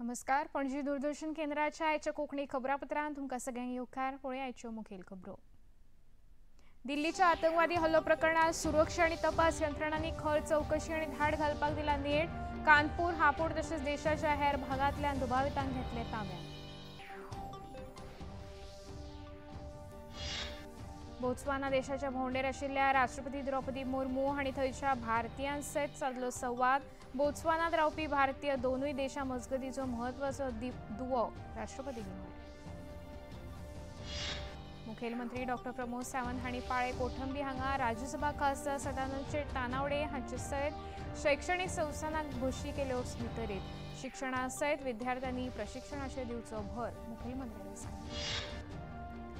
नमस्कार, पणजी दूरदर्शन केंद्राच्या आयच्या कोंकणी खबरापत्रांत तुमकां सगळ्यांक येवकार. पळोवया आयच्यो मुखेल खबरो. दिल्लीच्या आतंकवादी हल्लो प्रकरणात सुरक्षा आनी तपास यंत्रणांनी खर चवकशी आनी धाड घालपाक दिला नेट. कानपूर, हापूड तशेंच देशाच्या हेर भागांतल्यान दुबावितांक घेतले ताब्यात. बोत्सवाना देशाच्या भोंवडेर आशिल्ल्या राष्ट्रपती द्रौपदी मुर्मू हांणी थंयच्या भारतीयां सयत सादलो संवाद. बोत्सवानात रावपी भारतीय दोनूय देशां मजगतीचो म्हत्वाचो दुवो राष्ट्रपतींनी म्हळें. मुखेलमंत्री डॉक्टर प्रमोद सावंत हांणी पाळे कोठंबी हांगा राज्यसभा खासदार सदानंद शेट तानावडे हांचे सयत शैक्षणीक संस्थानाक घोशी केल्यो वितरीत. शिक्षणा सयत विद्यार्थ्यांनी प्रशिक्षणाचेर दिवचो भर मुखेलमंत्र्यांनी सांगलें.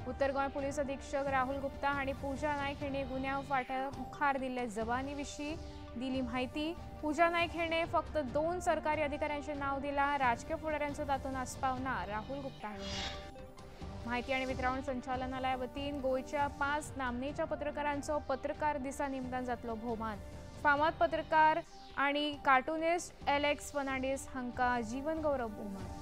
उत्तर गोंय पुलीस अधीक्षक राहुल गुप्ता हांणी पूजा नायक हिणे गुन्यांव फांट्या मुखार दिल्ले जबानी विशीं दिली म्हायती. पूजा नायक हिणे फक्त 2 सरकारी अधिकाऱ्यांचें नांव दिलां, राजकीय फुडाऱ्यांचो तातूंत आस्पाव ना, राहुल गुप्ता हांणी म्हळें. म्हायती आनी वितरावण संचालनालया वतीन गोंयच्या 5 नामनेच्या पत्रकारांचो पत्रकार दिसा निमतान जातलो भोवमान. फामाद पत्रकार आनी कार्टुनिस्ट एलेक्स फर्नांडीस हांकां जीवन गौरव भोवमान.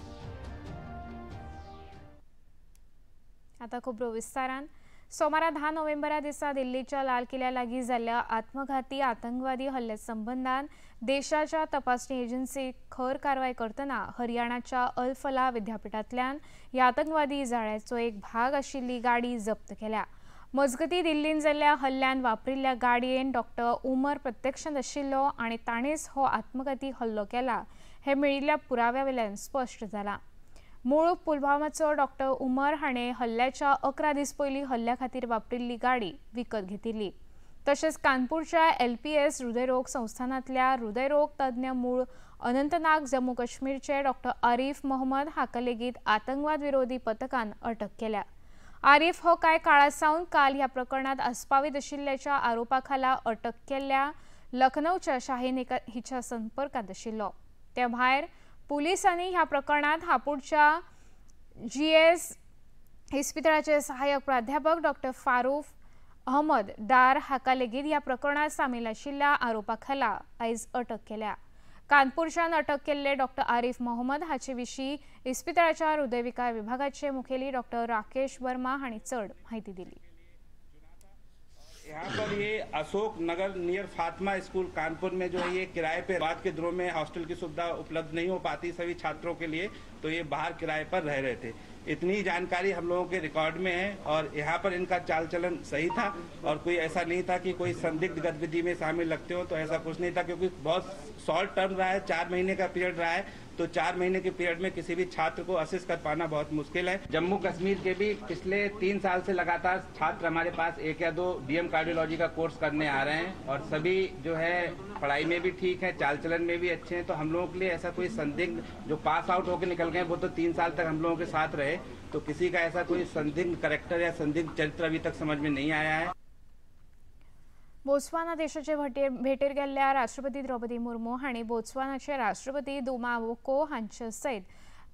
आता खबरो विस्तारान. सोमारा 10 नोव्हेंबरा दिसा दिल्लीच्या लाल किल्ल्या लागीं जाल्ल्या आत्मघाती आतंकवादी हल्ल्या संबंदान देशाच्या तपासणी एजन्सी खर कारवाय करतना हरियाणाच्या अल-फलाह विद्यापीठांतल्यान ह्या आतंकवादी जाळ्याचो एक भाग आशिल्ली गाडी जप्त केल्या. मजगती दिल्लीन जाल्ल्या हल्ल्यान वापरिल्ल्या गाडयेन डॉक्टर उमर प्रत्यक्षांत आशिल्लो आनी ताणेंच हो आत्मघाती हल्लो केला हें मेळिल्ल्या पुराव्या वयल्यान स्पश्ट जालां. मूळ पुलवामाचो डॉक्टर उमर हाणें हल्ल्याच्या 11 दीस पयलीं हल्ल्या खातीर वापरिल्ली गाडी विकत घेतिल्ली. तशेंच कानपूरच्या LPS हृदयरोग संस्थानांतल्या हृदयरोग तज्ञ मूळ अनंतनाग जम्मू काश्मीरचे डॉक्टर आरिफ मोहम्मद हाका लेगीत आतंकवाद विरोधी पथकान अटक केल्या. आरिफ हो कांय काळा सावन काल ह्या प्रकरणांत आस्पावीत आशिल्ल्याच्या आरोपा खाला अटक केल्ल्या लखनौच्या शाहीन हिच्या संपर्कांत आशिल्लो. ते भायर पुलिसांनी ह्या प्रकरणात हापूडच्या GS इस्पितळाचे सहाय्यक प्राध्यापक डॉक्टर फारूक अहमद डार हाका लेगीत ह्या प्रकरणात सामील आशिल्ल्या आरोपा खाला आयज अटक केल्या. कानपूरच्यान अटक केल्ले डॉक्टर आरिफ मोहम्मद हाचे विशीं इस्पितळाच्या हृदयविकार विभागाचे मुखेली डॉक्टर राकेश वर्मा हांणी चड म्हायती दिली. यहाँ पर ये अशोक नगर नियर फातिमा स्कूल कानपुर में जो है ये किराए पे रात के दिनों में हॉस्टल की सुविधा उपलब्ध नहीं हो पाती सभी छात्रों के लिए, तो ये बाहर किराए पर रह रहे थे. इतनी जानकारी हम लोगों के रिकॉर्ड में है और यहाँ पर इनका चाल चलन सही था और कोई ऐसा नहीं था कि कोई संदिग्ध गतिविधि में शामिल लगते हो, तो ऐसा कुछ नहीं था, क्योंकि बहुत शॉर्ट टर्म रहा है, 4 महीने का पीरियड रहा है, तो 4 महीने के पीरियड में किसी भी छात्र को असेस कर पाना बहुत मुश्किल है. जम्मू कश्मीर के भी पिछले 3 साल से लगातार छात्र हमारे पास 1 या 2 DM cardiology का कोर्स करने आ रहे हैं और सभी जो है पढ़ाई में भी ठीक है, चाल चलन में भी अच्छे हैं, तो हम लोगों के लिए ऐसा कोई संदिग्ध जो पास आउट होकर निकल गए वो तो 3 साल तक हम लोगों के साथ रहे, तो किसी का ऐसा कोई संदिग्ध करेक्टर या संदिग्ध चरित्र अभी तक समझ में नहीं आया है. बोत्सवाना देशाचे भेटेर गेल्ल्या राष्ट्रपती द्रौपदी मुर्मू हांणी बोत्सवानाचे राष्ट्रपती दुमा बोको हांचे सयत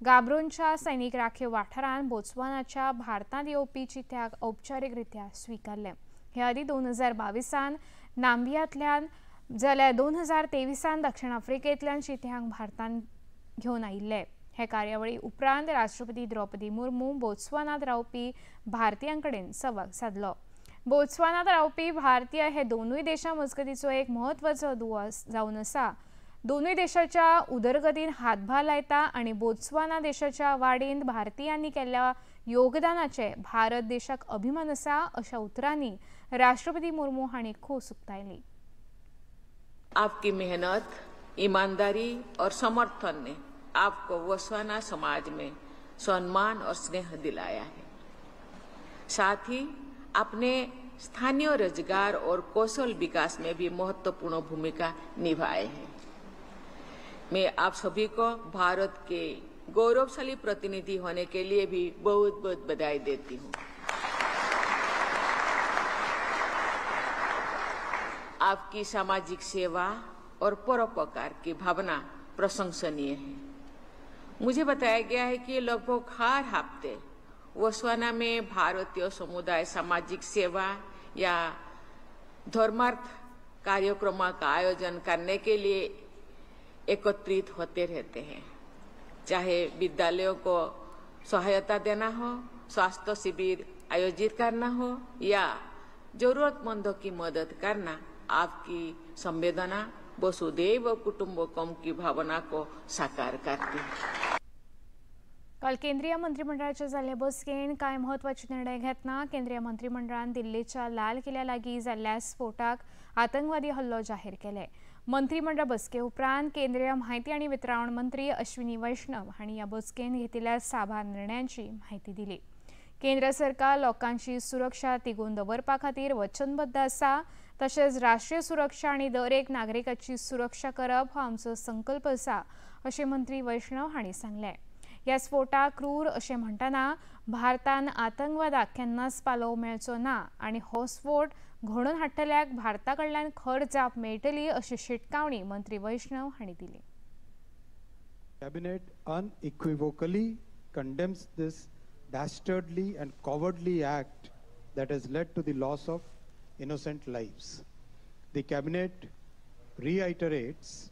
गाब्रोनच्या सैनीक राखीव वाठारांत बोत्सवानाच्या भारतांत येवपी चित्याक औपचारीकरित्या स्विकारलें. हे आदीं 2022 नाम्बियांतल्यान जाल्यार 2023 दक्षिण आफ्रिकेंतल्यान चित्यांक भारतांत घेवन आयिल्ले. हे कार्यावळी उपरांत राष्ट्रपती द्रौपदी मुर्मू बोत्सवानात रावपी भारतीयां कडेन संवाद सादलो. बोत्सवानात रावपी भारतीय हे दोनूय देशां मजगतीचो एक म्हत्वाचो दुवो जावन आसा. दोनूय देशाच्या उदरगतीन हातभार लायता आनी बोत्सवाना देशाच्या वाडींत भारतीयांनी केल्ल्या योगदानाचे भारत देशाक अभिमान आसा, अशा उतरांनी राष्ट्रपती मुर्मू हांणी खोस उक्तायली. आपकी मेहनत, ईमानदारी और समर्थन ने आपको बोत्सवाना समाज में सम्मान और स्नेह दिलाया है. साथ ही आपने स्थानीय रोजगार और कौशल विकास में भी महत्वपूर्ण भूमिका निभाए हैं. मैं आप सभी को भारत के गौरवशाली प्रतिनिधि होने के लिए भी बहुत बहुत बधाई देती हूँ. आपकी सामाजिक सेवा और परोपकार की भावना प्रशंसनीय है. मुझे बताया गया है कि लगभग हर हफ्ते बोत्सवाना में भारतीय समुदाय सामाजिक सेवा या धर्मार्थ कार्यक्रमों का आयोजन करने के लिए एकत्रित होते रहते हैं। चाहे विद्यालयों को सहायता देना हो, स्वास्थ्य शिविर आयोजित करना हो या जरूरतमंदों की मदद करना, आपकी संवेदना वसुधैव कुटुंबकम की भावना को साकार करती है। काल केंद्रीय मंत्रिमंडळाच्या जाल्ले बसकेन कांय म्हत्वाचे निर्णय घेतना केंद्रीय मंत्रिमंडळान दिल्लीच्या लाल किल्ल्या लागीं जाल्ल्या स्फोटाक आतंकवादी हल्लो जाहीर केले। मंत्रिमंडळ बसके उपरांत केंद्रीय म्हायती आनी वितरावण मंत्री अश्विनी वैष्णव हांणी ह्या बसकेन घेतिल्ल्या साबार निर्णयांची म्हायती दिली। केंद्र सरकार लोकांची सुरक्षा तिगोवन दवरपा खातीर वचनबद्ध आसा, तशेंच राष्ट्रीय सुरक्षा आनी दर एक नागरिकाची सुरक्षा करप हो आमचो संकल्प आसा अशें मंत्री वैष्णव हांणी सांगलें। ह्या स्फोटाक क्रूर अशें म्हणटना भारतान आतंकवादाक केन्नाच पालव मेळचो ना आनी हो स्फोट घडोवन हाडटल्याक भारता कडल्यान खर जाप मेळटली अशी शिटकावणी मंत्री वैष्णव हांणी दिली। Cabinet unequivocally condemns this dastardly and cowardly act that has led to the loss of innocent lives. The cabinet reiterates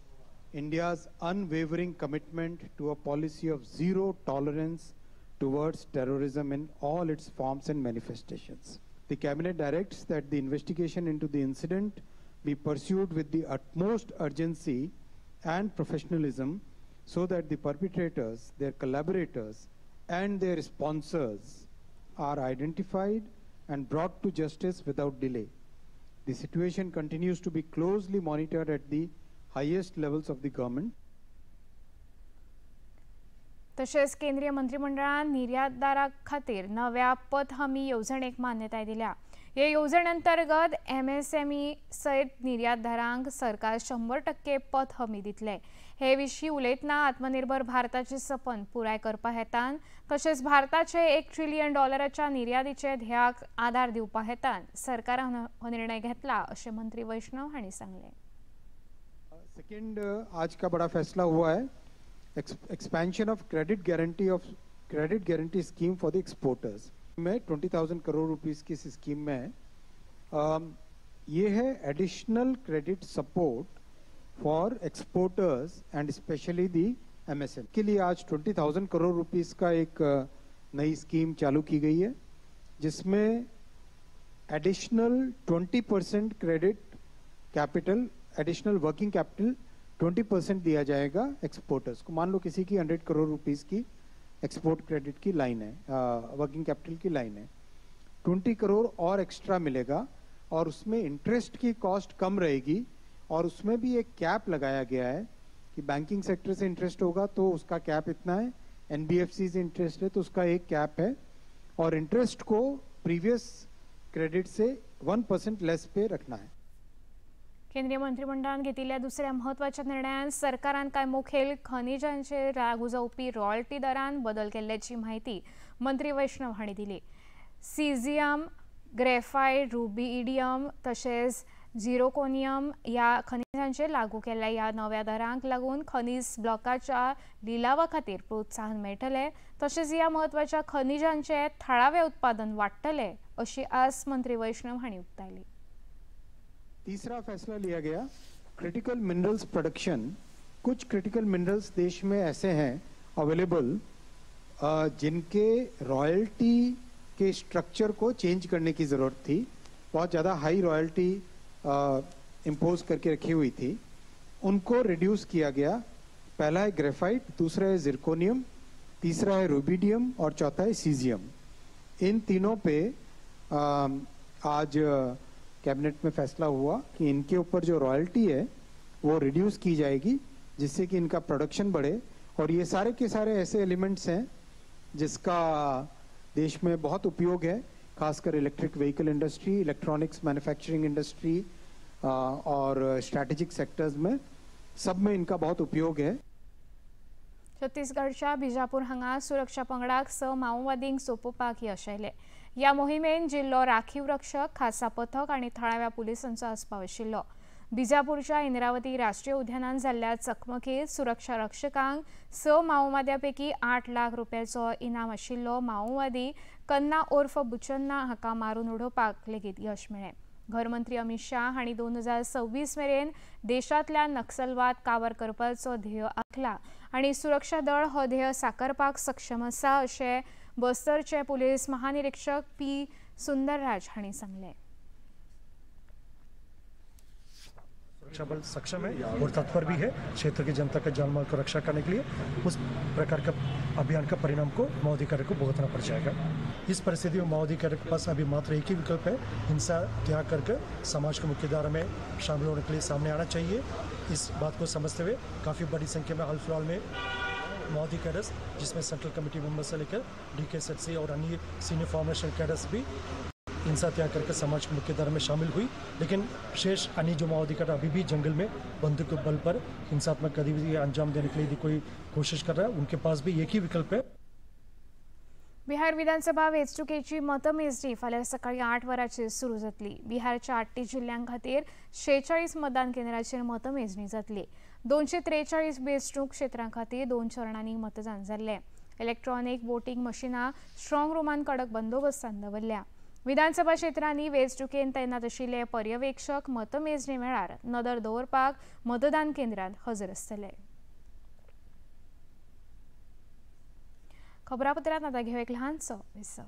India's unwavering commitment to a policy of zero tolerance towards terrorism in all its forms and manifestations. The cabinet directs that the investigation into the incident be pursued with the utmost urgency and professionalism so that the perpetrators, their collaborators, and their sponsors are identified and brought to justice without delay. The situation continues to be closely monitored at the highest levels of the government. तशेंच केंद्रीय मंत्रिमंडळान निर्यातदारां खातीर नव्या पत हमी येवजणेक मान्यताय दिल्या। हे येवजणे अंतर्गत एमएसएमई सयत निर्यातदारांक सरकार 100% पत हमी दितले। हे विशीं उलयतना आत्मनिर्भर भारताचें सपन पुराय करपा हेतान तशेंच भारताचे $1 ट्रिलियन निर्यातीचे ध्येयाक आदार दिवपा हेतान सरकारान हो निर्णय घेतला अशें मंत्री वैष्णव हांणी सांगलें। सेकंड आज का बड़ा फैसला हुआ है expansion of credit guarantee scheme for the exporters में 20,000 करोड़ रुपीस की इस स्कीम में ये है additional credit support for exporters and specially the MSM K लिए आज 20,000 करोड़ रुपीस का एक नई स्कीम चालू की गई है, जिसमें additional 20% credit capital, additional working capital 20% दिया जाएगा एक्सपोर्टर्स को। मान लो किसी की 100 करोड़ रुपीस की एक्सपोर्ट क्रेडिट की लाइन है, वर्किंग कैपिटल की लाइन है, 20 करोड़ और एक्स्ट्रा मिलेगा और उसमें इंटरेस्ट की कॉस्ट कम रहेगी। और उसमें भी एक कैप लगाया गया है कि बैंकिंग सेक्टर से इंटरेस्ट होगा तो उसका कैप इतना है, एनबीएफसी से इंटरेस्ट है तो उसका एक कैप है, और इंटरेस्ट को प्रीवियस क्रेडिट से 1% लेस पे रखना है। केंद्रीय मंत्रिमंडळान घेतिल्ल्या दुसऱ्या म्हत्वाच्या निर्णयान सरकारान कांय मुखेल खनिजांचेर लागू जावपी रॉयल्टी दरान बदल केल्ल्याची म्हायती मंत्री वैष्णव हांणी दिली। सिझियम, ग्रेफायट, रुबिडियम तशेंच झिरोकोनियम ह्या खनिजांचेर लागू केल्ल्या ह्या नव्या दरांक लागून खनीज ब्लॉकाच्या लिलावा खातीर प्रोत्साहन मेळटलें तशेंच ह्या म्हत्वाच्या खनिजांचें थळावें उत्पादन वाडटलें अशी आस मंत्री वैष्णव हांणी उक्तायली। तीसरा फैसला लिया गया क्रिटिकल मिनरल्स प्रोडक्शन। कुछ क्रिटिकल मिनरल्स देश में ऐसे हैं अवेलेबल जिनके रॉयल्टी के स्ट्रक्चर को चेंज करने की ज़रूरत थी। बहुत ज़्यादा हाई रॉयल्टी इम्पोज करके रखी हुई थी, उनको रिड्यूस किया गया। पहला है ग्रेफाइट, दूसरा है जिरकोनियम, तीसरा है रूबिडियम और चौथा है सीजियम। इन तीनों पे आज कैबिनेट में फैसला हुआ कि इनके ऊपर जो रॉयल्टी है वो रिड्यूस की जाएगी, जिससे कि इनका प्रोडक्शन बढ़े। और ये सारे के सारे ऐसे एलिमेंट्स हैं जिसका देश में बहुत उपयोग है, खासकर electric vehicle industry, electronics manufacturing industry और स्ट्रैटेजिक सेक्टर्स में, सब में इनका बहुत उपयोग है। छत्तीसगडच्या बिजापूर हांगा सुरक्षा पंगडाक 6 माओवादींक सोंपोवपाक यश आयलें। ह्या मोहिमेन जिल्लो राखीव रक्षक, खासा पथक आनी थळाव्या पुलिसांचो आस्पाव आशिल्लो। बिजापूरच्या इंद्रावती राष्ट्रीय उद्यानान जाल्ल्या चकमकीत सुरक्षा रक्षकांक 6 माओवाद्यां पैकी 8 लाख रुपयाचो इनाम आशिल्लो माओवादी कन्ना उर्फ बुचन्ना हाका मारून उडोवपाक लेगीत यश मेळ्ळें। घरमंत्री अमित शाह हांणी 2026 मेरेन देशांतल्या नक्सलवाद काबार करपाचो ध्येय आंखला आनी सुरक्षा दळ हो ध्येय साकारपाक सक्षम आसा अशें बस्तरचे पुलीस महानिरीक्षक पी सुंदरराज हांणी सांगलें। सुरक्षा बल सक्षम है और तत्पर भी है क्षेत्र की जनता के जान माल को रक्षा करने के लिए। उस प्रकार का अभियान का परिणाम को माओवादी को भुगतना पड़ जाएगा। इस परिस्थिति में माओवादी के पास अभी मात्र एक ही विकल्प है, हिंसा त्याग करके समाज के मुख्यधारा में शामिल होने के लिए सामने आना चाहिए। इस बात को समझते हुए काफ़ी बड़ी संख्या में हाल फिलहाल में माओवादी कैडर्स, जिसमें सेंट्रल कमेटी मेंबर से लेकर DK और अन्य सीनियर फॉर्मेशन कैडर्स भी हिंसा त्याग करके समाज के मुख्यधारा में शामिल हुई। लेकिन शेष अन्य जो माओवादी कैडर अभी भी जंगल में बंदूक के बल पर हिंसात्मक गतिविधि अंजाम देने के लिए यदि कोई कोशिश कर रहा है, उनके पास भी एक ही विकल्प है। बिहार विधानसभा वेंचणुकेची मतमेजणी फाल्यां सकाळी 8 वरांचेर सुरू जातली। बिहारच्या 38 जिल्ह्यां खातीर 46 मतदान केंद्राचेर मतमेजणी जातली। 243 वेंचणूक क्षेत्रां खातीर 2 चरणांनी मतदान जाल्लें। इलेक्ट्रॉनिक वोटिंग मशिनां स्ट्रॉंग रुमान कडक बंदोबस्तान दवरल्या। विधानसभा क्षेत्रांनी वेंचणुकेन तैनात आशिल्ले पर्यवेक्षक मतमेजणे वेळार नदर दवरपाक मतदान केंद्रांत हजर आसतले। खबरापत्रांत आतां घेवया एक ल्हानसो विसव।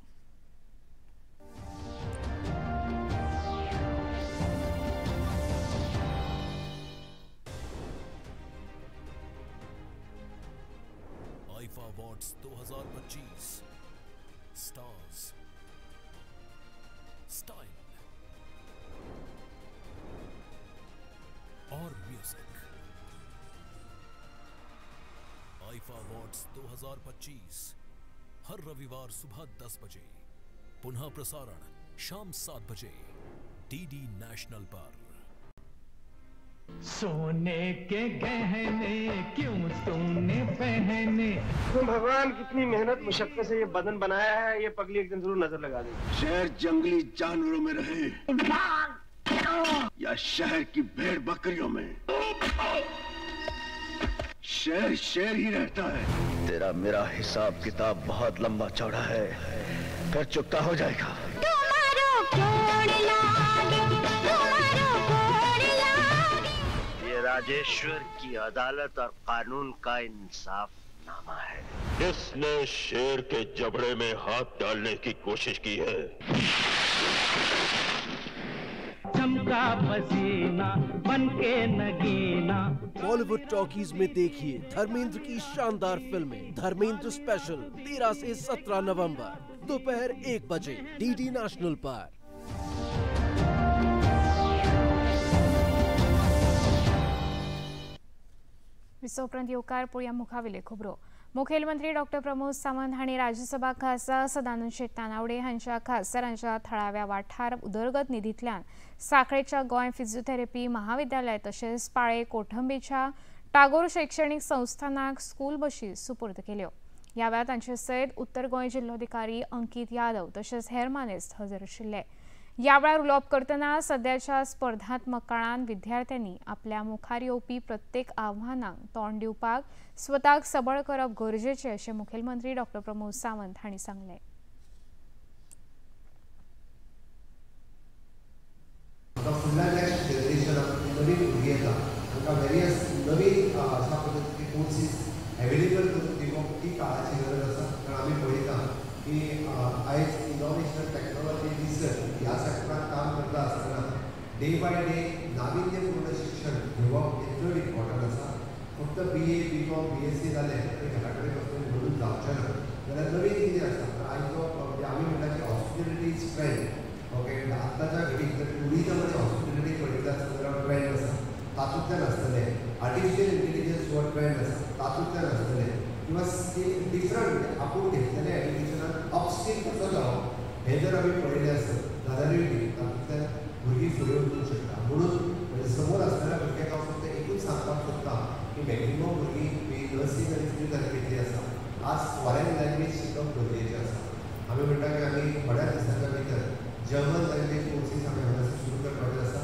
आईफा अवार्ड्स 2025 स्टार्स, स्टाइल और म्यूजिक। आईफा अवार्ड्स 2025 हर रविवार सुबह 10 बजे, पुनः प्रसारण शाम 7 बजे DD national पर। सोने के गहने क्यों तूने पहने? तुम भगवान कितनी मेहनत मुशक्कत से ये बदन बनाया है, ये पगली एक दिन जरूर नजर लगा देगी। शेर जंगली जानवरों में रहे या शहर की भेड़ बकरियों में, शेर शेर ही रहता है। तेरा मेरा हिसाब किताब बहुत लंबा चौड़ा है, फिर चुकता हो जाएगा। ये राजेश्वर की अदालत और कानून का इंसाफ नामा है। इसने शेर के जबड़े में हाथ डालने की कोशिश की है। चमका पसीना बनके नगीना। बॉलीवुड टॉकीज में देखिए धर्मेंद्र की शानदार फिल्में धर्मेंद्र स्पेशल 13 से 17 नवंबर दोपहर 1 बजे DD national पर। विसव उपरांत येवकार पळोवया मुखावेल्यो खबरो। मुखेलमंत्री डॉक्टर प्रमोद सावंत हांणी राज्यसभा खासदार सदानंद शेट तानावडे हांच्या खासदारांच्या थळाव्या वाठार उदरगत निधींतल्यान साखळेच्या गोंय फिजिओथेरपी महाविद्यालय तशेंच पाळे कोठंबेच्या टागोर शैक्षणिक संस्थानाक स्कूल बशी सुपूर्द केल्यो। ह्या वेळार तांचे सयत उत्तर गोंय जिल्लोधिकारी अंकित यादव तशेंच हेर मानेस्त हजर आशिल्ले। ह्या वेळार उलोवप करतना सद्याच्या स्पर्धात्मक काळांत विद्यार्थ्यांनी आपल्या मुखार येवपी प्रत्येक आव्हानांक तोंड दिवपाक स्वताक सबळ करप गरजेचें अशें मुखेलमंत्री डॉक्टर प्रमोद सावंत हांणी सांगलें। फुडल्या नेक्स्ट जनरेशनाक नवीन भुरगीं येता तांकां वेरियस नवीन अशा पद्दतीचे कोर्सीस एवेलेबल करून दिवप ही काळाची गरज आसा। कारण आमी पळयता की आयज इनोवेशन, टॅक्नोलॉजी, रिसर्च ह्या सेक्टरान काम करता आसतना डे बाय डे नाविन्यपूर्ण शिक्षण घेवप हें चड इम्पॉर्टंट आसा। फक्त BA, BCom, BSc जालें आनी घरा कडेन बसून म्हणून जावचें ना, जाल्यार नवीन कितें आसा। तर आयचो म्हणजे आमी म्हणटा की हॉस्पिटेलिटी is trend. Okay, आतांच्या घडीक जर टुरिजम आनी हॉस्पिटेलिटी पळयता आसतना जाल्यार ट्रेंड आसा तातूंतल्यान आसतलें, आर्टिफिशियल इंटेलिजन्स हो ट्रेंड आसा तातूंतल्यान आसतलें, किंवा स्कील डिफरंट आपूण घेतलेल्या एज्युकेशनान अपस्कील कसो जावप हें जर आमी पळयलें आसत जाल्यारूय बी तातूंतल्यान भुरगीं फुडें वचूंक शकता। म्हणून म्हणजे समोर आसतना भुरग्यांक हांव फक्त एकूच सांगपाक सोदता की मॅक्झिमम भुरगीं बी नर्सींग आनी फिजियोथेरपी जी आसा आज फॉरेन लँग्वेज शिकप गरजेचें आसा। आमी म्हणटा की आमी थोड्या दिसांच्या भितर जर्मन लँग्वेज कोर्सीस आमी हांगासर सुरू करपाचे आसा।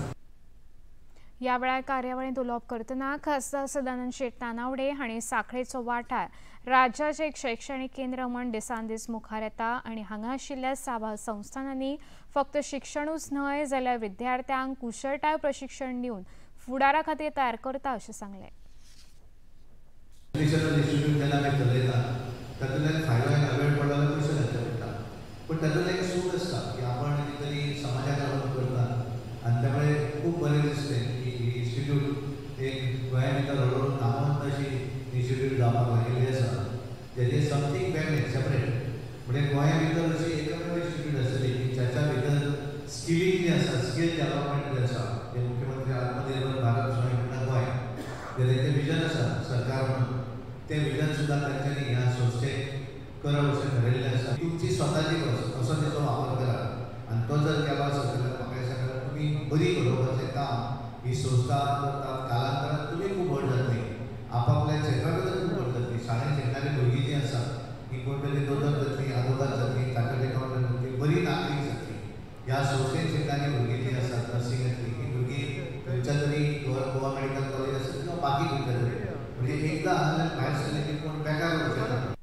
ह्या ह्या वेळार कार्यावळींत उलोवप करतना खासदार सदानंद शेट तानावडे हांणी साखळेचो वाठार राज्याचें एक शैक्षणीक केंद्र म्हूण दिसान दीस मुखार येता आनी हांगा आशिल्ल्या साबार संस्थानांनी फक्त शिक्षणूच न्हय जाल्यार विद्यार्थ्यांक कुशळटाय प्रशिक्षण दिवन फुडारा खातीर तयार करता अशें सांगलें. समथींग वेगळें सेपरेट म्हणजे गोंया भितर अशी एकमेव इन्स्टिट्यूट आसतली की ज्याच्या भितर स्किलींग जें आसा, स्कील डेवलपमेंट जें आसा, जें मुख्यमंत्री आत्मनिर्भर भारत स्वयं गोंय जें तेंचें विजन आसा सरकार म्हणून, तें विजन सुद्दां तांच्यांनी ह्या संस्थेक करप अशें ठरयल्लें आसा. तुमची स्वताची बस असो तेचो वापर करा आनी तो जर केलो आसत जाल्यार म्हाका दिसता तुमी बरी घडोवपाचें काम ही संस्था करता. कालांतरान तुमी खूब व्हड जातली, आपापल्या क्षेत्रा भितर खूब व्हड जातली. शाळेंत शिकणारी भुरगीं जीं आसा ती कोण तरी दोतोर जातली, आदवोगाद जातली, चार्टर्ड एकाउंटंट जातली, बरी नागरीक जातली. ह्या संस्थेन शिकणारी भुरगीं जीं आसात नर्सिंग जातली, ही भुरगीं खंयच्या तरी गोवा मेडिकल कॉलेज आसत किंवा बाकी खंयच्या तरी, म्हणजे एकदां हांगा भायर सरलें की कोण बेकार उरचें ना.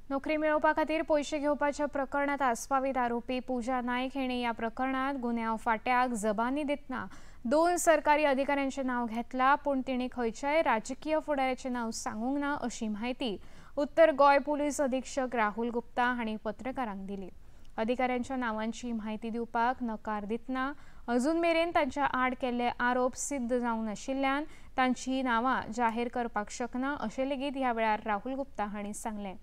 नोकरी मेळोवपा खातीर पयशे घेवपाच्या प्रकरणात आस्पावीत आरोपी पूजा नायक हिणे ह्या प्रकरणात गुन्यांव फांट्याक जबानी दितना 2 सरकारी अधिकाऱ्यांचें नांव घेतलां, पूण तिणें खंयच्याय राजकीय फुडाऱ्याचें नांव सांगूंक ना अशी म्हायती उत्तर गोंय पुलीस अधीक्षक राहुल गुप्ता हांणी पत्रकारांक दिली. अधिकाऱ्यांच्या नांवांची म्हायती दिवपाक नकार दितना अजून मेरेन तांच्या आड केल्ले आरोप सिद्ध जावंक नाशिल्ल्यान तांची नांवां जाहीर करपाक शकना अशें लेगीत ह्या वेळार राहुल गुप्ता हांणी सांगलें.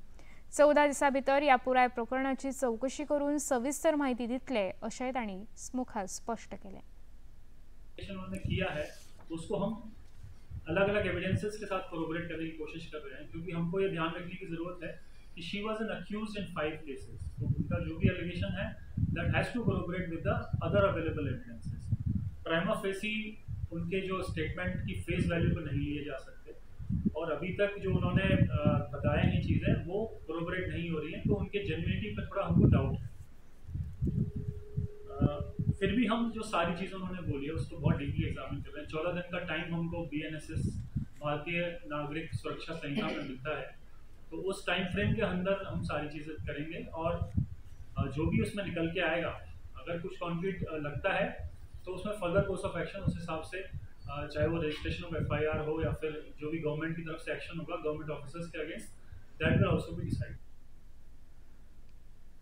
14 दिसां भितर ह्या पुराय प्रकरणाची चवकशी करून सविस्तर म्हायती दितले अशेंय तांणी मुखार स्पश्ट केलें. उन्होंने किया है उसको हम अलग अलग एविडेंसेस के साथ कोरोबरेट करने की कोशिश कर रहे हैं, क्योंकि हमको ये ध्यान रखने की ज़रूरत है कि she was an accused in 5 cases. तो उनका जो भी एलिगेशन है that has to corroborate with the other available evidences. Prima facie उनके जो स्टेटमेंट की फेस वैल्यू को नहीं लिए जा सकते और अभी तक जो उन्होंने बताए हैं चीज़ें वो कोरोबरेट नहीं हो रही हैं, तो उनके जेन्युइनिटी पर थोड़ा हमको डाउट है. फिर भी हम जो सारी चीज़ें उन्होंने बोली है उसको बहुत डीपली एग्जामिन कर रहे हैं. 14 दिन का टाइम हमको BNSS भारतीय नागरिक सुरक्षा संहिता में मिलता है, तो उस टाइम फ्रेम के अंदर हम सारी चीज़ें करेंगे और जो भी उसमें निकल के आएगा अगर कुछ कॉन्क्रीट लगता है तो उसमें फर्दर कोर्स ऑफ एक्शन उस हिसाब से, चाहे वो रजिस्ट्रेशन ऑफ FIR हो या फिर जो भी गवर्नमेंट की तरफ से एक्शन होगा गवर्नमेंट ऑफिसर्स के against, that will also be decide.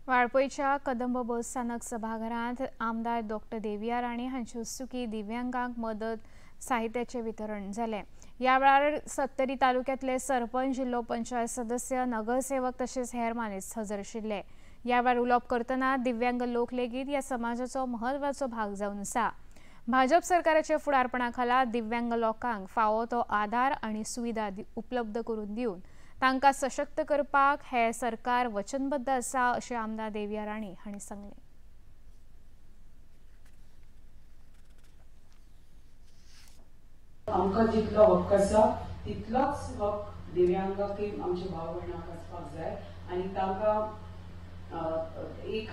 वाळपयच्या कदंब बस स्थानक सभाघरांत आमदार डॉक्टर देविया राणे हांचे हस्तुकीं दिव्यांगांक मदत साहित्याचें वितरण जालें. ह्या वेळार सत्तरी तालुक्यांतले सरपंच, जिल्लो पंचायत सदस्य, नगरसेवक तशेंच हेर मानेस्त हजर आशिल्ले. ह्या वेळार उलोवप करतना दिव्यांग लोक लेगीत ह्या समाजाचो म्हत्वाचो भाग जावन आसा. भाजप सरकाराच्या फुडारपणा खाला दिव्यांग लोकांक फावो तो आदार आनी सुविधा उपलब्ध करून दिवन तांकां सशक्त करपाक हे सरकार वचनबद्ध आसा अशें आमदार देविया राणे हांणी सांगलें. आमकां जितलो हक्क आसा तितलोच हक्क दिव्यांगाकय आमच्या भाव भयणांक आसपाक जाय आनी तांकां एक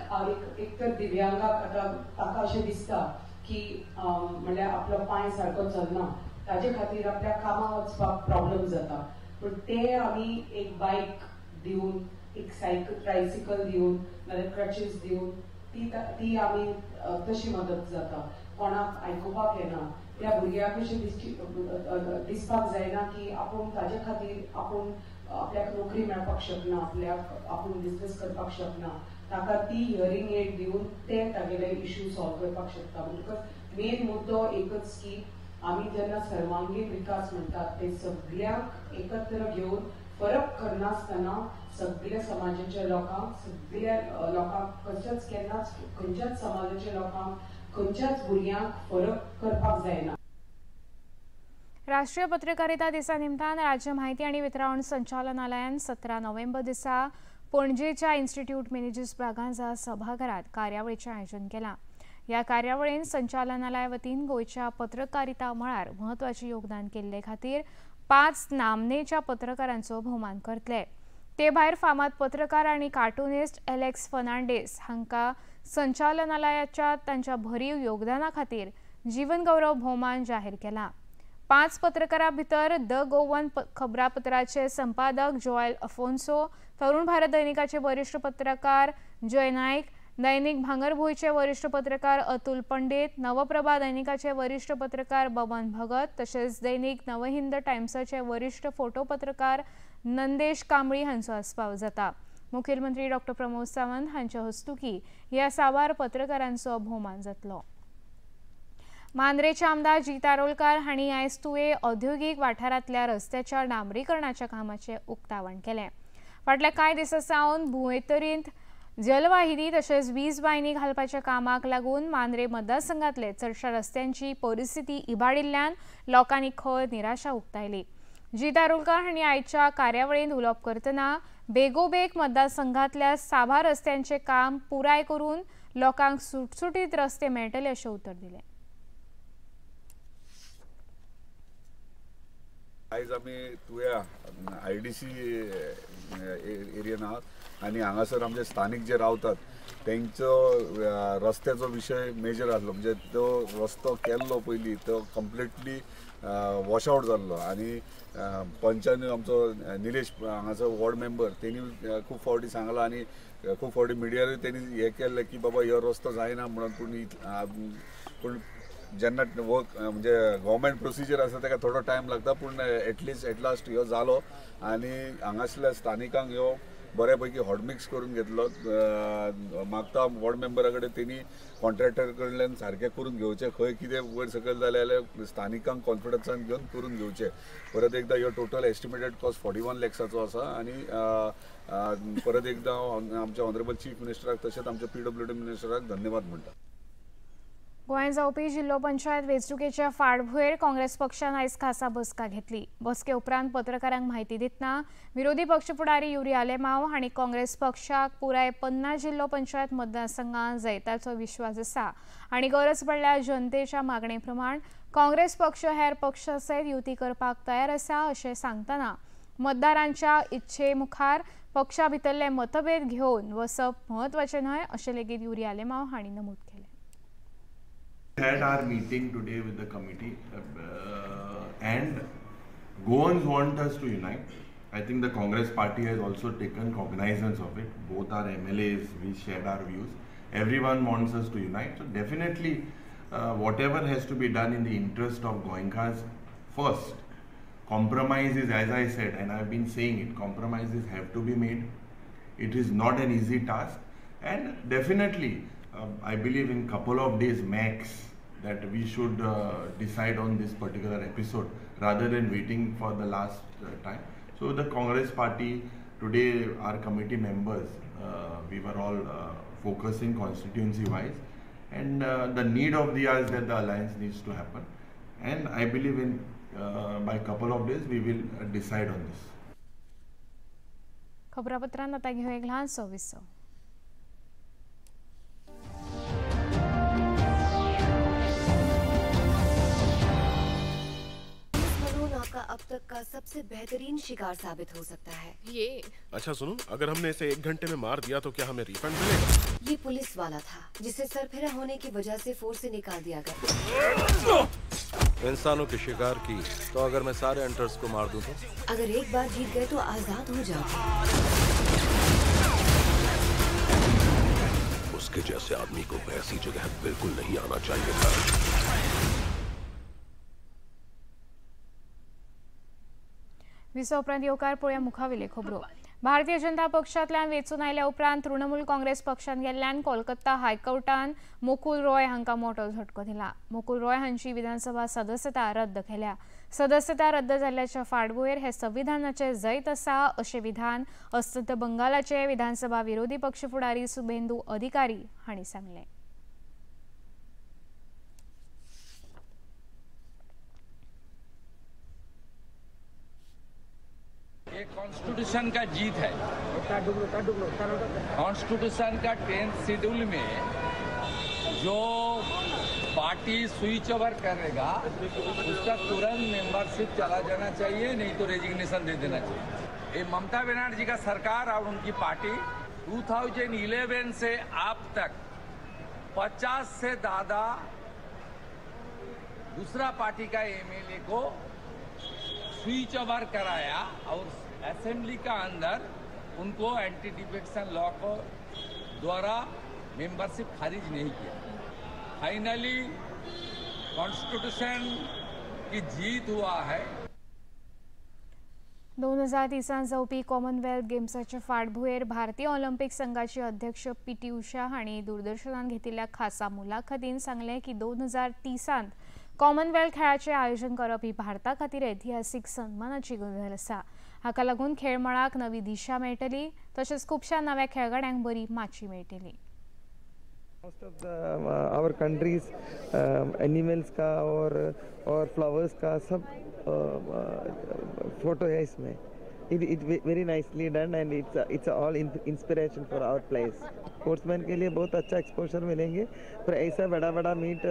एक तर दिव्यांगाक आतां ताका अशें दिसता की म्हणल्यार आपलो पांय सारको चलना, ताजे खातीर आपल्या कामाक वचपाक प्रॉब्लम जाता, पूण ते आमी एक बायक दिवन, एक सायकल ट्रायसिकल दिवन, नाजाल्यार क्रचीस दिवन ती ती आमी तशी मदत जाता. कोणाक आयकुपाक येना त्या भुरग्याक अशें दिसपाक जायना की आपूण ताजे खातीर आपूण आपल्याक नोकरी मेळपाक शकना, आपल्याक आपूण बिजनेस करपाक शकना, ताका ती हियरींग एड दिवन ते तागेले इश्यू सॉल्व करपाक शकता. म्हणटकच मेन मुद्दो एकच की आमी जेन्ना सर्वांगीण विकास म्हणटात ते सगळ्यांक एकत्र घेवन फरक करनासतना सगळ्या समाजाच्या लोकांक, सगळ्या लोकांक कसोच केन्नाच खंयच्याच समाजाच्या लोकांक खंयच्याच भुरग्यांक फरक करपाक जायना. राष्ट्रीय पत्रकारिता दिसा निमतान राज्य माहिती आनी वितरावण संचालनालयान 17 नोव्हेंबर दिसा पणजेच्या इन्स्टिट्यूट मेनेजर्स ब्रागांझा सभाघरात कार्यावळीचें आयोजन केलां. ह्या कार्यावळीन संचालनालया वतीन गोंयच्या पत्रकारिता मळार म्हत्वाचें योगदान केल्ले खातीर 5 नामनेच्या पत्रकारांचो भोवमान करतले. ते भायर फामाद पत्रकार आनी कार्टुनिस्ट एलेक्स फर्नांडीस हांकां संचालनालयाच्या तांच्या भरीव योगदाना खातीर जीवनगौरव भोवमान जाहीर केला. 5 पत्रकारां भितर the Goan खबरापत्राचे संपादक जोएल अफोन्सो, तरुण भारत दैनिकाचे वरिष्ठ पत्रकार जय नाईक, दैनिक भांगरभूंयचे वरिष्ठ पत्रकार अतुल पंडित, नवप्रभा दैनिकाचे वरिष्ठ पत्रकार बबन भगत तशेंच दैनिक नवहिंद टायम्साचे वरिष्ठ फोटो पत्रकार नंदेश कांबळी हांचो आस्पाव जाता. मुखेलमंत्री डॉ प्रमोद सावंत हांचे हस्तुकी ह्या साबार पत्रकारांचो भोवमान जातलो. मांद्रेचे आमदार जीत आरोलकार हांणी आयज तुये औद्योगिक वाठारांतल्या रस्त्याच्या डांबरीकरणाच्या कामाचें उक्तावण केलें. फाटल्या कांय दिसां सावन भुंयेतरींत जलवाहिनी तशेंच वीज वाहिनी घालपाच्या कामाक लागून मांद्रे मतदारसंघातले चडशा रस्त्यांची परिस्थिती इबाडिल्ल्यान लोकांनी खर निराशा उक्तायली. जीत आरोलकार हांणी आयच्या कार्यावळींत उलोवप करतना बेगोबेग मतदारसंघातल्या साबार रस्त्यांचें काम पुराय करून लोकांक सुटसुटीत रस्ते मेळटले अशें उतर दिलें. आयज आमी तुया IDC एरियन आहात आनी हांगासर आमचे स्थानीक जे रावतात तेंचो रस्त्याचो विशय मेजर आसलो, म्हणजे तो रस्तो केल्लो पयलीं तो कंप्लिटली वॉश आवट जाल्लो आनी पंचान आमचो निलेश हांगासर वॉर्ड मेंबर तेणी खूब फावटी सांगलां आनी खूब फावटी मिडियारूय तेणी हें केल्लें की बाबा हो रस्तो जायना म्हणून, पूण जेन्ना वर्क म्हणजे गव्हर्मेंट प्रोसिजर आसा ताका थोडो टायम लागता, पूण एटलिस्ट एट लास्ट ह्यो जालो आनी हांगासल्या स्थानिकांक ह्यो बऱ्या पैकी हॉटमिक्स करून घेतलो. मागता वॉर्ड मेंबरा कडेन तेणी कॉन्ट्रॅक्टर कडल्यान सारकें करून घेवचें, खंय कितें वयर सकयल जालें जाल्यार स्थानिकांक कॉन्फिडन्सान घेवन करून घेवचें. परत एकदां ह्यो टोटल एस्टिमेटेड कॉस्ट 41 लॅक्साचो आसा आनी परत एकदां आमच्या ऑनरेबल चीफ मिनिस्टराक तशेंच आमच्या PWD मिनिस्टराक धन्यवाद म्हणटा. गोंयांत जावपी जिल्लो पंचायत वेंचणुकेच्या फाटभुंयेर काँग्रेस पक्षान आयज खासा बसका घेतली. बसके उपरांत पत्रकारांक म्हायती दितना विरोधी पक्ष फुडारी युरी आलेमाव हांणी काँग्रेस पक्षाक पुराय 50 जिल्लो पंचायत मतदारसंघांत जैताचो विश्वास आसा आनी गरज पडल्यार जनतेच्या मागणे प्रमाण काँग्रेस पक्ष हेर पक्षा सयत युती करपाक तयार आसा अशें सांगतना मतदारांच्या इच्छे मुखार पक्षा भितरले मतभेद घेवन वसप म्हत्वाचें न्हय अशें लेगीत युरी आलेमाव हांणी नमूद केलें. Had our meeting today with the committee and Goans want us to unite. I think the Congress party has also taken cognizance of it. Both our MLAs, we shared our views. Everyone wants us to unite. So definitely whatever has to be done in the interest of Goenkas first. Compromises, as I said, and I've been saying it, compromises have to be made. It is not an easy task, and definitely I believe in couple of days max that we should decide on this particular episode rather than waiting for the last time. So the Congress party today, our committee members, we were all focusing constituency wise, and the need of the hour is that the alliance needs to happen, and I believe in by couple of days we will decide on this. खबरापत्रांत आता घेऊ एक ल्हानसो विसव. आपका अब तक का सबसे बेहतरीन शिकार साबित हो सकता है ये। अच्छा सुनो, अगर हमने इसे 1 घंटे में मार दिया तो क्या हमें रिफंड मिलेगा? ये पुलिस वाला था जिसे सरफिरा होने की वजह से फोर्स से निकाल दिया गया। इंसानों के शिकार की तो अगर मैं सारे हंटर्स को मार दूं तो? अगर एक बार जीत गए तो आजाद हो जाओ। उसके जैसे आदमी को ऐसी जगह बिल्कुल नहीं आना चाहिए था। विसव उपरांत येवकार पळोवया मुखावेले खबरो. भारतीय जनता पक्षांतल्यान वेंचून आयल्या उपरांत तृणमूल काँग्रेस पक्षांत गेल्ल्यान कोलकाता हायकोर्टान मुकुल रॉय हांकां मोटो झटको दिला. मुकुल रॉय हांची विधानसभा सदस्यता रद्द केल्या. सदस्यता रद्द जाल्ल्याच्या फाटभुंयेर हे संविधानाचे जैत आसा अशें विधान अस्तंत बंगालाचे विधानसभा विरोधी पक्ष फुडारी सुभेंदू अधिकारी हांणी सांगलें. ये कॉन्स्टिट्यूशन का जीत है। कॉन्स्टिट्यूशन का 10th schedule में जो पार्टी स्विच ओवर करेगा उसका तुरंत मेंबरशिप चला जाना चाहिए, नहीं तो रेजिग्नेशन दे देना चाहिए। ये ममता बनर्जी का सरकार और उनकी पार्टी 2011 से अब तक 50 से ज़्यादा दूसरा पार्टी का एमएलए को स्विच ओवर कराया और असेंबली का अंदर उनको एंटी डिफेक्शन लॉ को द्वारा मेंबरशिप खारिज नहीं किया। फाइनली कॉन्स्टिट्यूशन की जीत हुआ है। 2030 जावपी कॉमनवेल्थ गेम्साचे फाटभुंयेर भारतीय ऑलिम्पिक संघाचे अध्यक्ष पी.टी. उषा हांणी दूरदर्शनान घेतिल्ल्या खासा मुलाखतीन सांगलें की 2030 कॉमनवेल्थ खेळाचें आयोजन करप ही भारता खातीर ऐतिहासीक सन्मानाची गजाल आसा। हाका लागून खेळ मळाक नवी दिशा मेळटली तशेंच खुबश्या नव्या खेळगड्यांक बरी माची मेळटली। Most of the our countries animals का और flowers का सब फोटो है इसमें। It very nicely done and it's all inspiration for our place. Sportsman K लिए बहुत अच्छा एक्सपोजर मिलेंगे, पर ऐसा बड़ा बड़ा मीट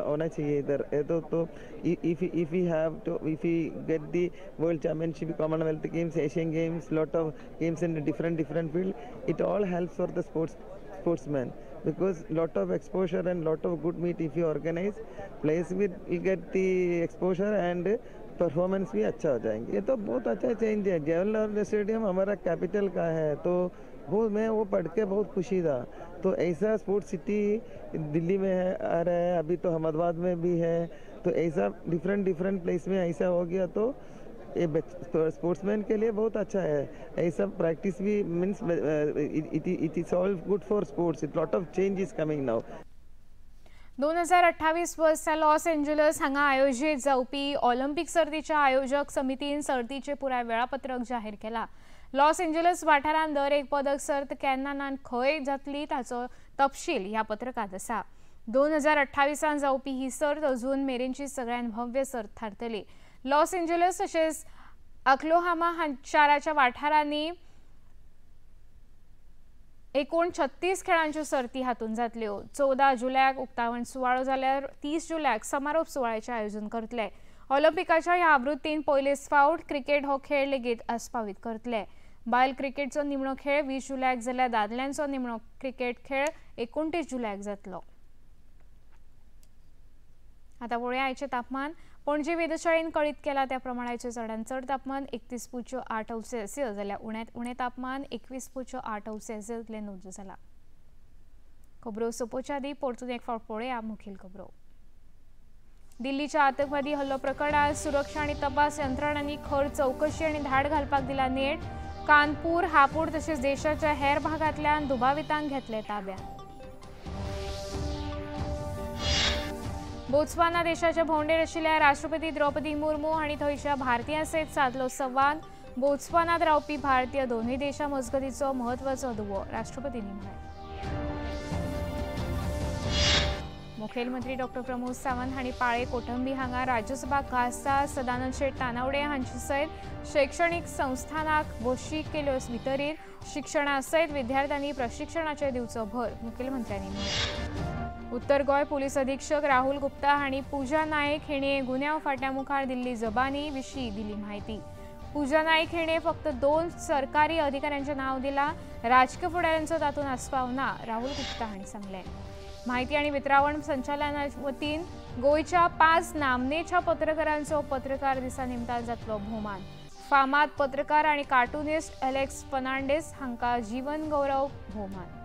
होना चाहिए इधर। तो if we have to if we get the world championship, Commonwealth games, Asian games, lot of games in different different field, it all helps for the sportsmen because lot of exposure and lot of good meet if you organize, players will get the exposure and performance भी अच्छा हो जाएंगे। ये तो बहुत अच्छा change है। Jawaharlal stadium हमारा capital का है, तो वो मैं वो पढ़ के बहुत खुशी था। तो ऐसा स्पोर्ट्स सिटी दिल्ली में है, आ रहा है, अभी तो अहमदाबाद में भी है। तो ऐसा डिफरेंट डिफरेंट प्लेस में ऐसा हो गया तो ये स्पोर्ट्समैन के लिए बहुत अच्छा है। ऐसा प्रैक्टिस भी means it is all good for sports. It lot of change is coming now. 2028 वर्सा लॉस एंजलस हांगा आयोजीत जावपी ऑलिम्पिक सर्तीच्या आयोजक समितीन सर्तीचे पुराय वेळापत्रक जाहीर केला। लॉस एंजलस वाठारांत दर एक पदक सर्त केन्ना ना खंय जातली ताचो तपशील ह्या पत्रकांत आसा। 2028 जावपी ही सर्त अजून मेरेनची सगळ्यात भव्य सर्त थारतली। लॉस एंजलस तशेंच अक्लोहामा शाराच्या वाठारांनी एकूण 36 खेळांच्यो सर्ती हातून जातल्यो। 14 जुलयाक उक्तावण सुवाळो जाल्यार 30 जुलयाक समारोप सुवाळ्याचें आयोजन करतले। ऑलिम्पिकाच्या ह्या आवृत्तीन पयलेच फावट क्रिकेट हो खेळ लेगीत आस्पावीत करतले। बायल क्रिकेटचो निमणो खेळ 20 जुलयाक जाल्यार दादल्यांचो निमणो क्रिकेट खेळ 29 जुलयाक जातलो। आतां पळोवया आयचें तापमान। पणजे वेधशाळेन कळीत केला त्या प्रमाणाचें चडांत चड तापमान 31.8 अंश सेल्सियस जाल्यार उण्यांत उणें तापमान 21.8 अंश सेल्सियस इतलें नोंद जालां। खबरो सोंपोवच्या आदीं परतून एक फावट पळोवया मुखेल खबरो। दिल्लीच्या आतंकवादी हल्लो प्रकरणांत सुरक्षा आनी तपास यंत्रणांनी खर चवकशी आनी धाड घालपाक दिला नेट। कानपूर, हापूड तशेंच देशाच्या हेर भागांतल्यान दुबावितांक घेतले ताब्यांत। बोत्सवाना देशाच्या भोंवडेर आशिल्ल्या राष्ट्रपती द्रौपदी मुर्मू हांणी थंयच्या भारतीयां सयत सादलो संवाद। बोत्सवानात रावपी भारतीय दोनूय देशां मजगतीचो म्हत्वाचो दुवो राष्ट्रपतींनी म्हळें। मुखेलमंत्री डॉक्टर प्रमोद सावंत हांणी पाळे कोठंबी हांगा राज्यसभा खासदार सदानंद शेट तानावडे हांचे सयत शैक्षणीक संस्थानाक भोशीक केल्यो वितरीत। शिक्षणा सयत विद्यार्थ्यांनी प्रशिक्षणाचेर दिवचो भर मुखेलमंत्र्यांनी म्हळें। उत्तर गोंय पुलीस अधीक्षक राहुल गुप्ता हांणी पूजा नायक हिणे गुन्यांव फांट्या मुखार दिल्ली जबानी विशीं दिली म्हायती। पूजा नायक हिणे फक्त 2 सरकारी अधिकाऱ्यांचें नांव दिलां, राजकीय फुडाऱ्यांचो तातूंत आस्पाव ना, राहुल गुप्ता हांणी सांगलें। म्हायती आनी वितरावण संचालना वतीन गोंयच्या 5 नामनेच्या पत्रकारांचो पत्रकार दिसा निमतान जातलो भोवमान। फामाद पत्रकार आनी कार्टुनिस्ट एलेक्स फर्नांडीस हांकां जीवन गौरव भोवमान।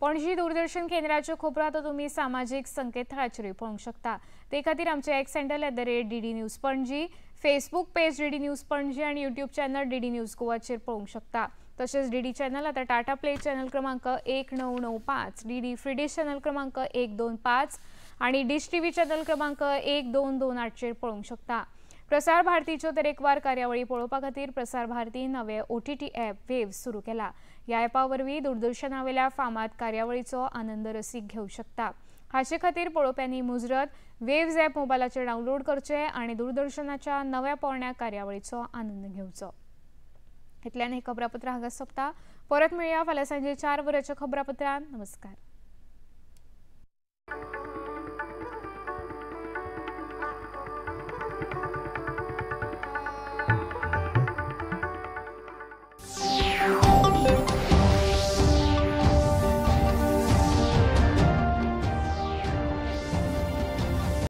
पणजी दूरदर्शन केंद्राच्यो खबरो आतां तुमी सामाजीक संकेतथळाचेरूय पळोवंक शकता। ते खातीर आमचें X handle @DD News Panaji, Facebook page DD News Panaji आनी यूट्यूब चॅनल डीडी न्यूज गोवाचेर पळोवंक शकता। तशेंच डीडी चॅनल आतां टाटा प्ले चॅनल क्रमांक 1995, डीडी फ्री डिश चॅनल क्रमांक 125 आनी डिश टीव्ही चॅनल क्रमांक 1228चेर पळोवंक शकता। प्रसार भारतीच्यो तरेकवार कार्यावळी पळोवपा खातीर प्रसार भारती नवे OTT app wave सुरू केला। ह्या ॲपा वरवीं दूरदर्शनावेल्या फामाद कार्यावळीचो आनंद रसीक घेवंक शकता। हाचे खातीर पळोवप्यांनी मुजरत वेव्ज ॲप मोबायलाचेर डावनलोड करचें आनी दूरदर्शनाच्या नव्या पोरण्या कार्यावळीचो आनंद घेवचो। इतल्यान हें खबरापत्र हांगा सोंपता। परत मेळया फाल्यां सांजे 4 वरांच्या खबरापत्रान। नमस्कार।